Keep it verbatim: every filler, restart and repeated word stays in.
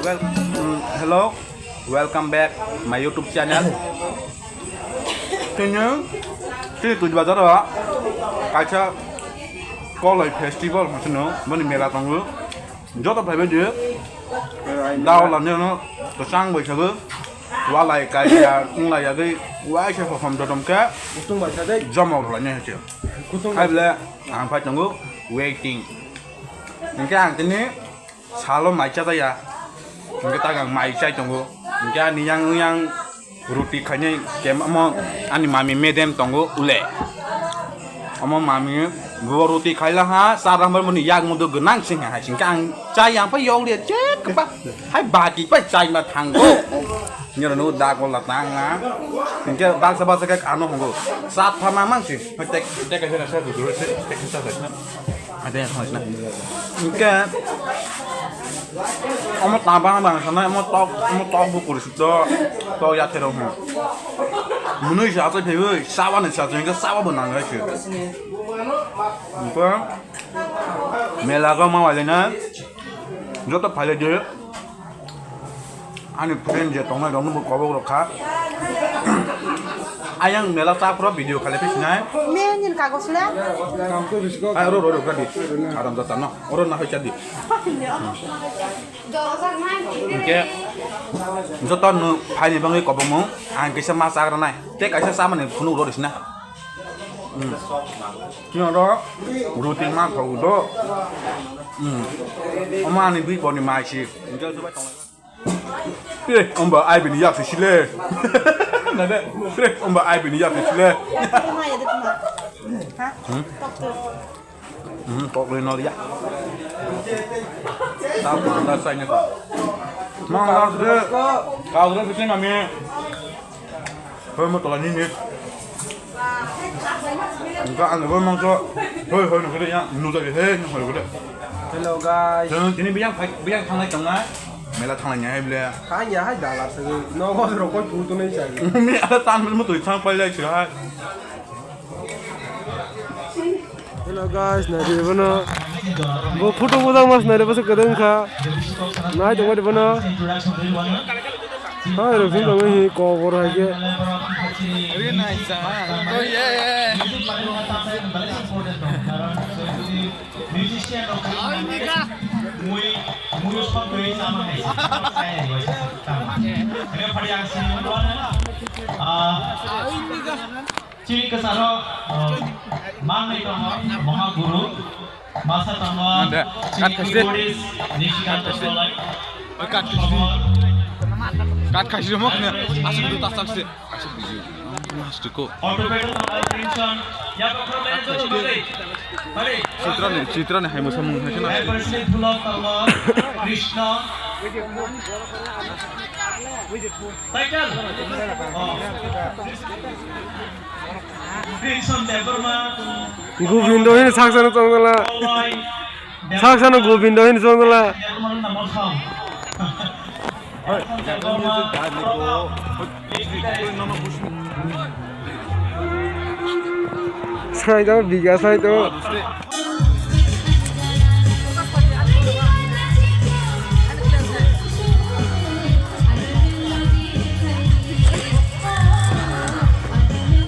Well, mm, hello, welcome back my YouTube channel. Tini, tini Tuj Bazar o kaisa Koloi festival hwnwi sino, boni mela tongo. Joto phaibai di, dao lani ano kwchang bai sago, walai kaiya wngla yagwi waisa hohom dodom khe joma rwlainai hai se. Hai bole ang phai tongo waiting. Hinkhe ang tini salo mai chajaya, hinkhe tak ang mai chai tongo. Hinkhe ani yang yang roti khainai kem omo ani mami medem tongo ule. Omo mami bo roti khaila ha, sar hambar moni yak mudu gwnang sing ha, sing khe ang chai yang pa yok le je kpa. Hai baki pa chai ma thango. Nyoro no da ko la tang na. Hinkhe baksa baksa khe ano hongo. Sat pha ma mang si. Tek tek ka jena sa du du se tek sa sa. Ade, hoi na. Hinkhe, omo tang bang bang sana, omo tok, omo tok bo kuri sito, tok ya thero hum. Munui sa achai phaiwi, sawa ni sa achai, hinkhe sawa bo nang hai se. Hinkhe, mela go ma wale na, joto phaile de. Ani friend je tongnai rok no bo kobok rok kha. Ayang mela cha phro video khalai phi sinai. Me nini kagos le? Ai oro oro oro di. Aram jata no. Oro na hoi cha di. Hinkhe joto no phaini bangwi kobokmung ang kisa ma chagra nai. Tei kaisa chamani phunuk rw rw sina. Hmm. Chini oro roti ma thok do. Hmm. Omo ani bui boni mai si. Hinkhe jobai tonglai. Eh, omba ai bini yak sisile. Nade, eh, omba ai bini yak sisile. Tuma ya de tuma. Ha? Hmm? Tok tu. Hmm, tok le nol ya. Tau ko da sai ne ko. Mang la de. Kau de sing kami. Hoi mo tola nini. Engka ang hoi mangso. Hoi hoi no kede ya nu jagi he no hoi kede. Hello guys. Tini biyang phai biyang thangnai tongnai. Mela thangnai nya hai ble. Kha ya hai dala se no go ro ko tu tu nei sai. Mi ada tan mo tu thang pai lai hai. Hello guys, naidi bono. Bo photo bujak mas naidi bwswk kwdwng kha. Nai tongmani bono. Hai rok sing tongwi hi kok oro hai khe. Chini kwcharo, uh, manwi tongo, Mahaguru, masa tongo, Ande, chini kat khaisi. Keyboardist, Nishikanta Solai. Oi, kat khaisi. Kat khaisi mo khna, asuk du tasak se. Asuk biji. Mas tu ko. Orthopedic tongo, Crimson, ya ko khna manager tongo. Bale. Chitra ni, Chitra ni hai mo samung hai na. President Pulok tongo, Krishna. Title. Oh. Gobindo hini saksano tongdala. Saksano Gobindo hini tongdala. Sai do biga sai do.